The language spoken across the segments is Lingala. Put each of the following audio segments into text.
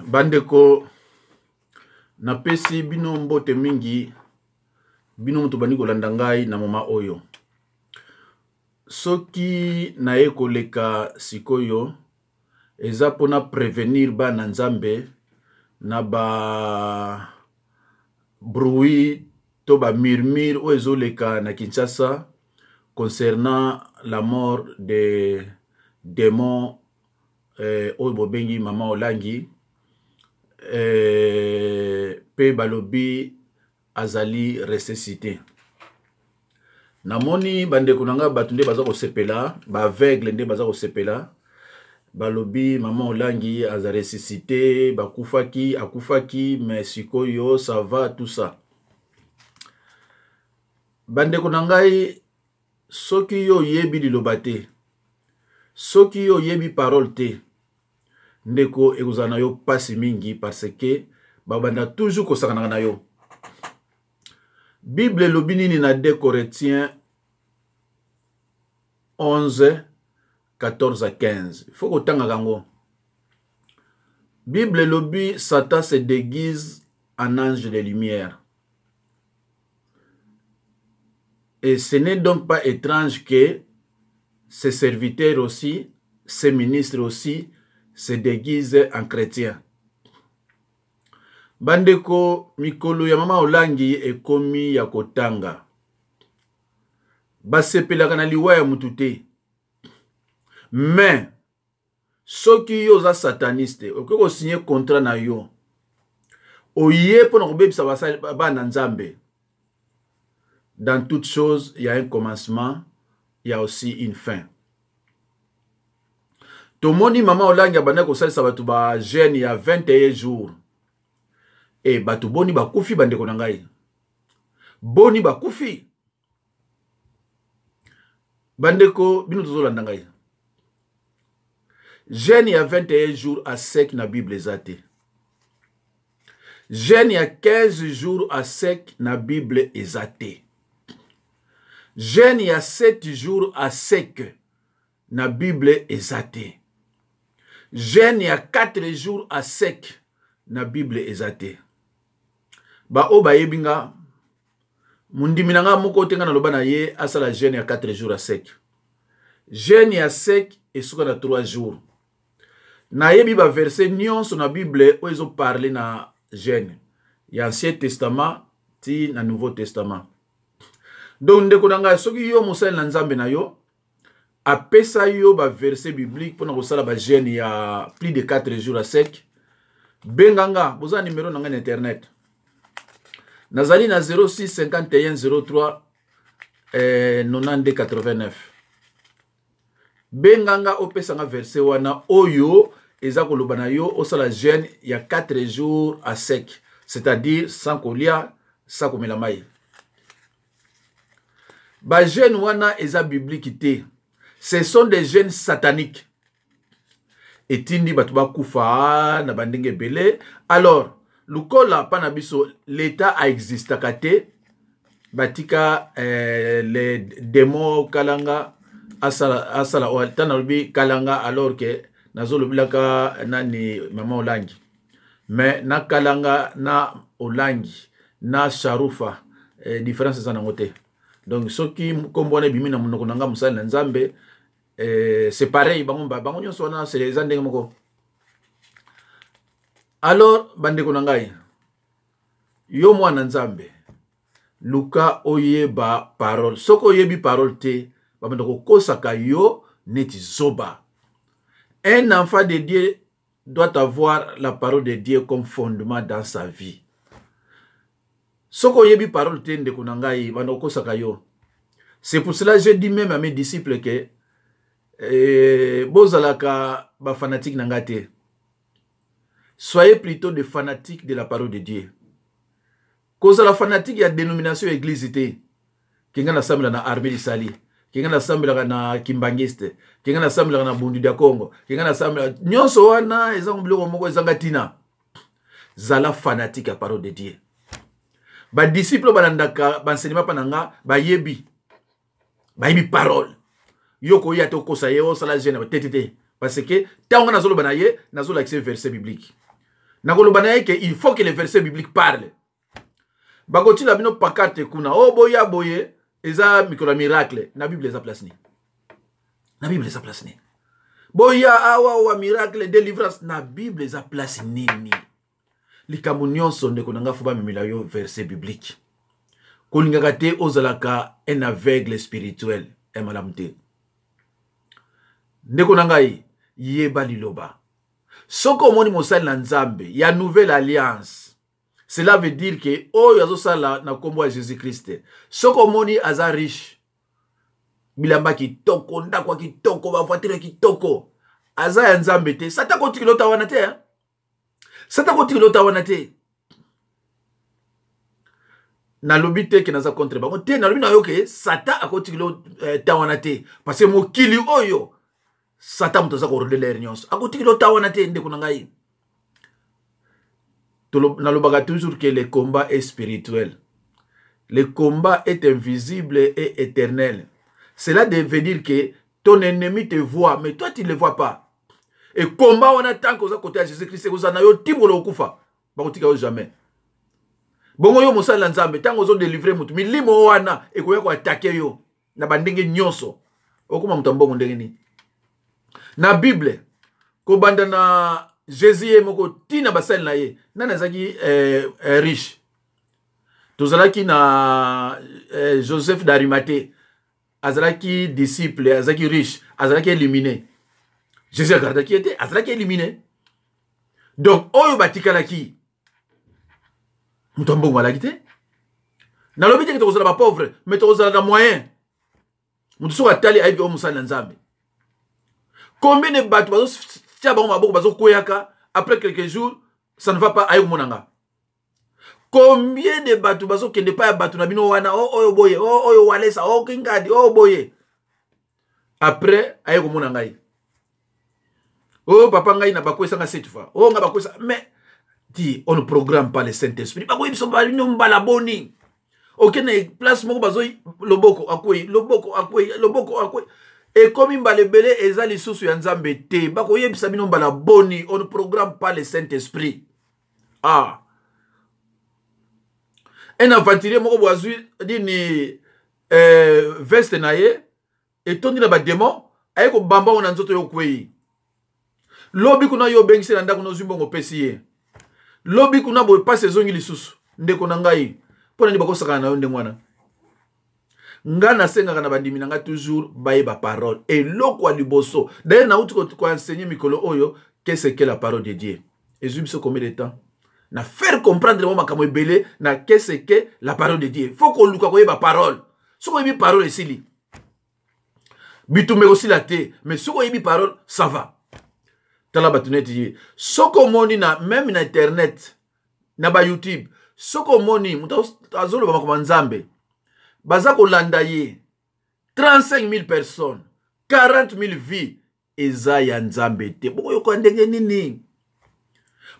Bandeko, napesi bino mbote mingi, bino moto bandi kolanda ngai na moma oyo. Soki naye koleka sikoyo eza mpona prevenir bana Nzambe na ba bruit to ba murmure oyo ezoleka na Kinshasa concernant la mort de demon oyo bobengi mama Olangi pe balobi azali ressuscité. Namoni bandeko na ngai bato nde baza kosepela, ba aveugle nde baza kosepela, balobi mama Olangi aza ressuscité, bakufaki, akufaki, mais sikoyo ça va tout ça. Bandeko na ngai, soki yo oyebi liloba te, soki yo oyebi parole te, ndeko ekozala na yo pasi mingi parce que babanda toujours kosakanaka na yo. Bible elobi nini na 2 Corinthiens 11 14 à 15? Il faut kotangaka yango. Bible elobi Satan se déguise en ange de lumière. Et ce n'est donc pas étrange que ses serviteurs aussi, ses ministres aussi, se déguisent en chrétiens. Bandeko, mikolo ya mama Olangi ekomi ya kotanga. Basepelaka na liwa ya mutu te. Mais soki yo oza sataniste, okoki kosinye contrat na yo, oye mpo na kobebisa bana Nzambe. Dans toute chose, il y a un commencement, il y a aussi une fin. Tomoni mama Olangi abandaki kosalisa bato ba jeune ya 21 jours. E bato boni bakufi, bandeko na ngai? Boni bakufi? Bandeko, bino tozolanda ngai. Jeune ya 21 jours à sec na Bible eza te. Jeune ya 15 jours à sec na Bible eza te. Jeune ya 7 jours à sec na Bible eza te. Jeune ya 4 jours à sec na Bible eza te. Ba oyo bayebi nga, mondimi na nga moko te nga naloba na ye asala jeune ya 4 jours à sec. Jeune ya sec esuka na 3 jours. Nayebi ba verset nyonso na Bible oyo ezo parler na jeune ya Ancien Testament ti na Nouveau Testament. Donc ndeko na ngai, soki yo mosali na Nzambe na yo apesa yo ba verset biblique mpona kosala ba jeune ya plus de 4 jours à sec, benga nga, boza numéro na ngai na internet. Nazali na 06 51 03 92 89. Benga nga opesa nga verset wana oyo eza koloba na yo osala jeûne ya 4 jours à sec, c'est-à-dire sans kolia, sans komela mai. Ba jeûne wana eza biblique te. Ce sont des jeûnes sataniques. Etindi bato bakufa na bandenge ebele. Alors, lukola pa na biso l'État a existaka te, batika les démons kalanga asala, asala oyo ata nalobi kalanga alors que nazolobilaka nani mama Olangi, mais na kalanga na Olangi na Sharufa différence eza nango te. Donc soki kombo wana ebimi na monoko na nga mosali na Nzambe, c'est pareil, bango bango nyonso wana c'est eza ndenge moko. Alors bandeko na ngai, yo mwana Nzambe, luka oyeba parole. Soki oyebi parole te, babanda kokosaka yo neti zoba. Un enfant de Dieu doit avoir la parole de Dieu comme fondement dans sa vie. Soki oyebi parole te, ndeko na ngai, banda kokosaka yo. C'est pour cela que je dis même à mes disciples que bozalaka ba fanatique na ngai te. Soyez plutôt des fanatiques de la parole de Dieu. Kozala fanatique ya dénomination ya église te. Kenga na sambela na armée lisali, kenga na sambelaka na kimbangiste, kenga na sambelaka na bundu dia Congo, kenga na sambela nyonso wana eza biloko moko ezanga tina. Zala fanatique ya parole de Dieu. Ba disciples balandaka ba enseignement pa na nga, bayebi. Bayebi parole. Yo koya te okosa ye osala jeune te te te. Parce que tango nazoloba na ye, nazolakisa verset biblique. Nakoloba na ye ke il faut que le verset biblique parle. Bakotila bino pancarte kuna, o oh, boya boye, eza mikolo ya miracle. Na Bible eza place nini? Na Bible eza place nini? Boya awa awa miracle délivrance, na Bible eza place nini? Likambo nyonso ndeko na nga fo bamemela yo verset biblique. Kolingaka te ozalaka un aveugle spirituel, ya malamu te. Ndeko na ngai, yeba liloba. Soki omoni mosali na Nzambe ya nouvelle alliance, cela veut dire que oyo azosala na nkombo ya Jésus Christ, soki omoni aza riche, bilamba kitoko, ndako ya kitoko, bavoiture ya kitoko, aza ya Nzambe te. Satan kotikela ota wana te, hein? Satan kotikela ota wana te. Nalobi te ke naza contre bango te, nalobi na yo ke Satan akotikela ta wana te, parce que mokili oyo Satan moto aza korodela nyonso, akotikela ota wana te. Ndeko na ngai, nalobaka toujours que le combat est spirituel, le combat est invisible et éternel. Cela veut dire que ton ennemi te voit, mais toi tu ne le vois pas. Et combat wana, tant que oza côté ya Jésus Christ, oza na yo timolo okufa, bakotika yo jamais. Bongo yo mosali na Nzambe, ntango ozodelivre motu, milimo wana ekoya koatake yo na bandenge nyonso. Okoma moto ya mbongo ndenge nini? Na Bible, kobanda na Jésus ye moko ntina basali na ye, nani azalaki riche? Tozalaki na Joseph d'Arimathée, azalaki disciple, azalaki riche, azalaki éliminé. Jésus agardaki ye te, azalaki éliminé. Donc oyo batikalaki, moto ya mbongo alaki te. Nalobi te ke tokozala bapauvre, mais tokozala na moyen. Moto soki atali, ayebi oyo mosali na Nzambe. Combien de bato bazotia bango maboko, bazokweyaka, après quelques jours ça ne va pas, aye komona nga. Combien de bato bazokende pa ya bato na bino wana, o oyo boye, o oyo walesa, o kingadi, o boye, après aye komona ngai: "O papa, ngai na bakwesanga cette fois, o nga bakwesa." Mais ti on ne programme pas le Saint-Esprit. Bakoyi biso bino mbala boni? Okende place moko, bazoi loboko, akwei, loboko, akwei, loboko, akwei, ekomi mbala ebele, eza lisusu ya Nzambe te. Bakoyebisa bino mbala boni? On ne programme pas le Saint-Esprit. Ah, un aventurier moko boye azwi nini, veste na ye etondi na bademon, aye kobamba ngo na nzoto, yo okwei. Lobi kuna yo obengisi na ndako, nozwi mbongo, opesi ye. Lobi kuna boye pasi ezongi lisusu. Ndeko na ngai, mpo na nini bakosakana na yo ndenge wana? Nga nasengaka na bandimi na nga toujours bayeba parole, eloko ya liboso. D'ailleurs nauti koenseigner mikolo oyo qu'est-ce que la parole de Dieu. Ezwi biso combien de temps na faire comprendre mo makambo ebele na qu'est-ce que la parole de Dieu. Faut koluka koyeba parole. Soki oyebi parole, esili, bitumba ekosila te. Mais soki oyebi parole, ça va. Tala bato neti soki omoni na même na internet, na bayoutube, soki omoni moto azoloba makambo ya Nzambe, baza kolanda ye 35 000 personnes, 40 000 vues, eza ya Nzambe te. Bokoyoka ndenge nini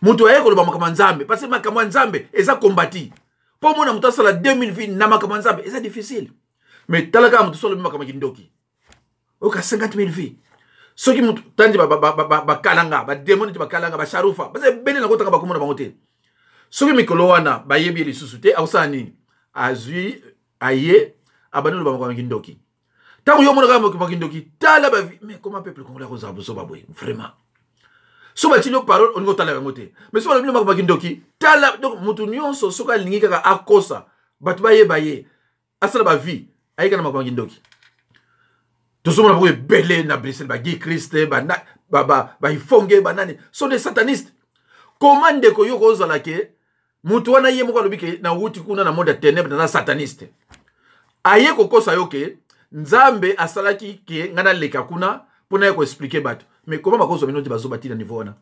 moto aye koloba makambo ya Nzambe? Parce que makambo ya Nzambe eza kombati. Mpo omona moto asala 2000 vues na makambo ya Nzambe, eza difficile. Mais tala kaka moto so alobi makambo ya kindoki, oyoka 50 000 vues. Soki moto tandi bakalanga bademo neti bakalanga basharufa, baza ebele na kotanga bakomona bango te. Soki mikolo wana bayebi ye lisusu te, akosala nini? Azwi aye abandi oloba makambo ya kindoki. Ntango yo omonaka makambo ya kindoki, tala ba. Mais comment peuple congolais akozala bozoba boye vraiment? So batili yo parole, olingi otala yango te, mais so balobi makambo ya kindoki, tala. Donc moto nyonso soki alingi kaka akosa bato bayeba ye, asala bavues, ayeka na makambo ya kindoki. Tozomona bango ebele na Bruxelles, baGuy Christ, baifonge, banani, sont des satanistes. Comment, ndeko, yo kozala ke moto wana ye moko alobi ke nawuti kuna na monde ya ténèbre, naza sataniste, aye kokosa yo ke Nzambe asalaki ke ngai naleka kuna mpo naye koexpliquer bato? Mais comment bakozwa bino te bazoba ntina niveau wana?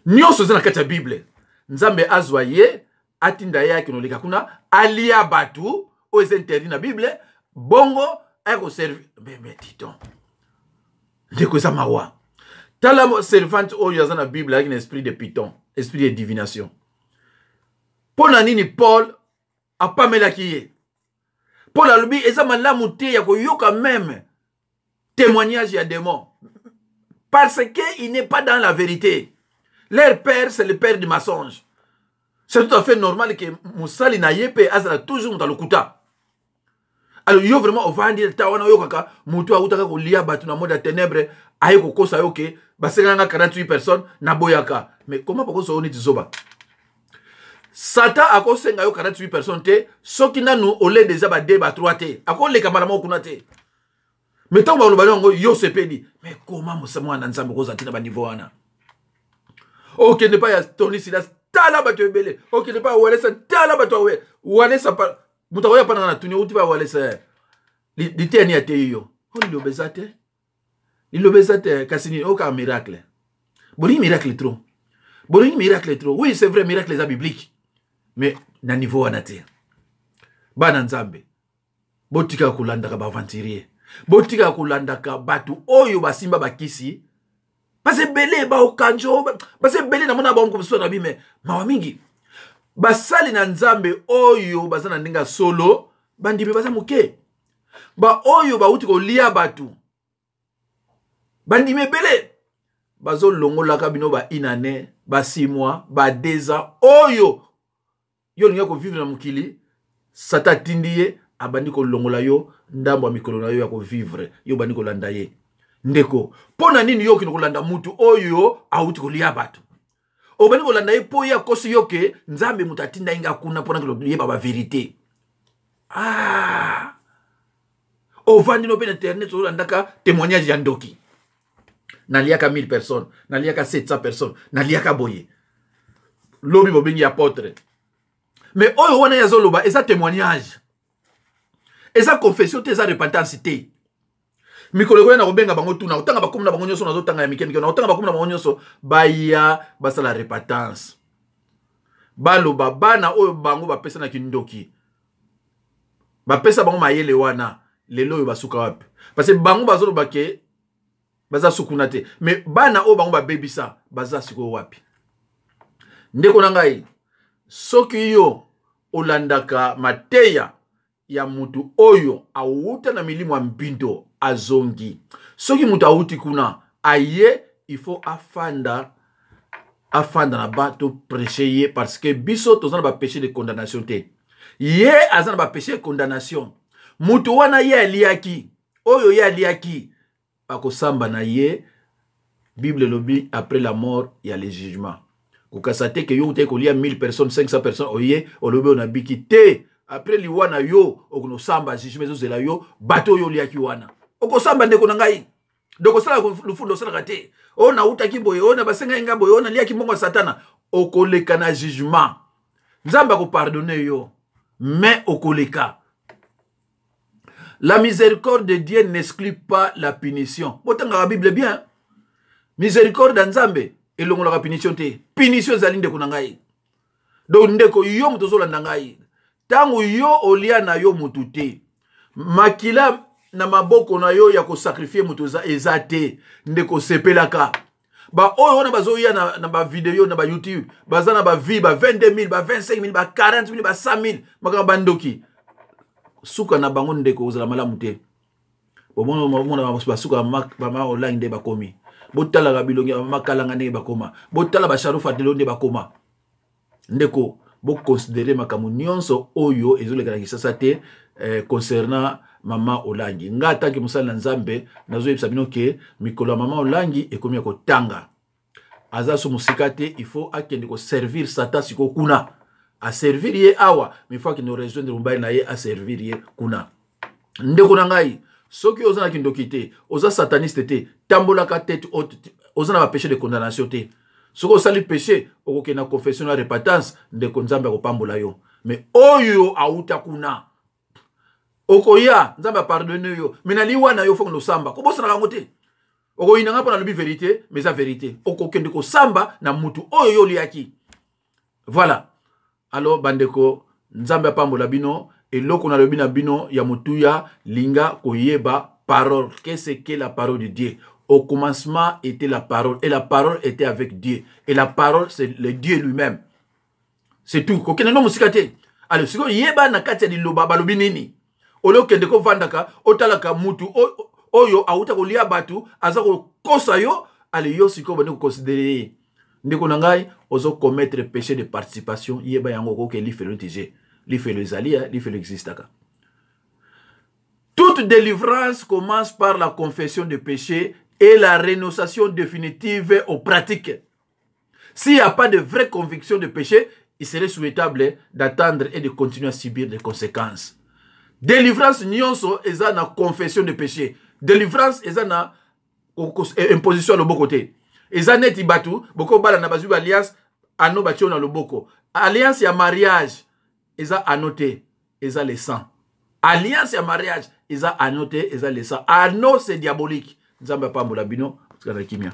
Nyonso eza na kati ya Bible. Nzambe azwa ye, atinda ye akende oleka kuna, alia bato oyo eza interdit na Bible, bongo aya koservir. Mais dis donc, ndeko, eza mawa. Tala servante oyo aza na Bible, ayaki na esprit de python, esprit de divination. Mpo na nini Paul apamelaki ye? Paul alobi eza malamu te ya koyoka même témoignage ya démon, parce que il n'est pas dans la vérité. Leur père, c'est le père du mensonge. C'est tout à fait normal que mosali na ye mpe azala toujours moto ya lokuta. Alors yo vraiment ovandi ta wana, oyokaka moto awutaka kolia bato na monde ya ténèbre, aye kokosa yo ke basengaka nga 48 personnes, naboyaka. Mais comment bakosa yo neti zoba? Satan akosenga yo 48 personnes te soki nanu ole déjà ba 2, ba 3 te. Akoleka mbala moko kuna te. Mais ntango baloba yango, yo sepeli. Mais comment mwana Nzambe kozala ntina baniveau wana? Okende pa ya Tony Silas, tala bato ebele. Okende pa ya Walesa, tala bato ya Walesa. Moto akoya mpa nanga na tuni outi pa ya Walesa, liteya nini ateyi yo? O liloba eza te, liloba eza te. Kasi nini? Okaka miracle. Bolingi miracle trop, bolingi miracle trop. Oui, c'est vrai, miracle eza biblique, mais na niveau wana te. Bana Nzambe, botikaka kolandaka baaventurier, botikaka kolandaka bato oyo basimba bakisi. Baza ebele, baokanjo baza ebele. Namona bango mosusu na bime mawa mingi. Basali na Nzambe oyo baza na ndenge ya solo, bandimi baza moke. Baoyo bauti kolia bato, bandimi ebele. Bazolongolaka bino ba une année, ba 6 mois, ba 2 ans oyo yo olingi kovivre na mokili. Satan atindi ye, abandi kolongola yo ndambo ya mikolo na yo ya kovivre. Yo obandi kolanda ye. Ndeko, mpo na nini yo okende kolanda mutu oyo awuti kolia bato? Obandi kolanda ye mpo ye akosi yo ke Nzambe moto atinda ye nga kuna mpona koyeba bavérité. Ah, ovandi no mpe na internet, ozolandaka témoignage ya ndoki: naliaka 1000 personnes, naliaka 700 personnes, naliaka boye. Lobi bobengi apôtre. Mais oyo wana ye azoloba eza témoignage, eza confession te, eza repentance te. Mikolo ekoya na kobenga bango tuna, kotanga bakomi na bango nyonso. Nazotanga ya mike mike, na kotanga bakomi na bango nyonso, baya basala repentance, baloba bana oyo bango bapesa na kindoki, bapesa bango mayele wana, lelo oyo basuka wapi? Parce que bango bazoloba ke baza sukuna te, mais bana oyo bango babebisa baza sikoyo wapi? Ndeko na ngai, soki yo olandaka mateya ya mutu oyo awuta na milimo ya mbindo, azongi, soki mutu awuti kuna aye, il faut afanda, afanda na ba toprêche ye, parce que biso toza na bapéché de condamnation te. Ye aza na bapéché de condamnation. Mutu wana ye aliaki, oyo ye aliaki, bakosamba na ye. Bible elobi après la mort ya le jugement. Kokasa te ke yo utaki kolia 1000 personnes, 500 personnes, oye olobi oyo nabiki te. Après liwa na yo, okosamba, jugement ezozela yo. Bato oyo oliaki wana, okosamba, ndeko na ngai. Donc osalaka lufundo, osalaka te oyo nautaki boye, oyo na basengai nga boye, oyo naliaki mbongo ya Satana. Okoleka na jugement. Nzambe akopardonner yo, mais okoleka. La miséricorde de Dieu n'exclut pas la punition. Botangaka Bible bien. Miséricorde ya Nzambe elongolaka punition te. Punition ezali, ndeko na ngai. Donc ndeko, yo moto ozolanda ngai, ntango yo olia na yo motu te, makila na maboko na yo ya kosacrifier moto eza te. Ndeko, osepelaka baoyo wana bazoya na bavideo na baYouTube, baza na bavues ba 22 000, ba 25 000, ba 40 000, ba 100 000, makambo bandoki. Suka na bango, ndeko, kozala malamu te. Bomona basuka bama Olangi nde bakomi. Botalaka bilongi ya mama Kalanga ndenge bakoma. Botala basharu Fatelo nde bakoma. Ndeko, boconsidérer makambo nyonso oyo ezoleka na Kisasa te concernant mama Olangi. Nga atanke mosali na Nzambe, nazoyebisa bino ke mikolo ya mama Olangi ekomi ya kotanga. Aza so mosika te. Il faut akende koservir Satan sikoyo kuna. Aservir ye awa, mais faut akende korejoindre mobali na ye, aservir ye kuna. Ndeko na ngai, soki oza na kindoki te, oza sataniste te, tambolaka tête haute. Oza na bapéché de condamnation te. Soki osali péché, okokende na confession na repentance. Ndeko, Nzambe akopambola yo. Mais oyo auta kuna, okoya, Nzambe apardonner yo, mais na liwa na yo, faut kosamba. Kobosanaka yango te. Okoyinanga mpo nalobi vérité, mais eza vérité. Okokende kosamba na mutu oyo yo oliaki. Voilà. Alors bandeko, Nzambe apambola bino. Eloko nalobi na bino ya motuya: linga koyeba parole. Qu'est-ce que la parole de Dieu? Au commencement était la parole, et la parole était avec Dieu, et la parole, c'est le Dieu lui-même. C'est tout. Kokende no mosika te. Alors sikoyo, yeba na kati ya liloba balobi nini. Ole okende kovandaka, otalaka mutu oyo awuta kolia bato, aza kokosa yo. Ale yo sikoyo bandi koconsidérer ye. Ndeko na ngai, ozo commettre péché de participation. Yeba yango, okoke lifelo neti je lifelo ezali, lifelo existaka. Toute délivrance commence par la confession de péché et la renonciation définitive aux pratiques. S'il n'y a pas de vraie conviction de péché, il serait souhaitable d'attendre et de continuer à subir des conséquences. Délivrance nyonso eza na confession de péché. Délivrance eza na imposition ya loboko te. Eza neti bato bokobala na bazwi baalliance, anneau batie na loboko. Alliance ya mariage eza anneau te, eza le sang. Alliance ya mariage eza anneau te, eza le sang. Anneau, c'est diabolique. Nzambe apambola bino, tikala kimia.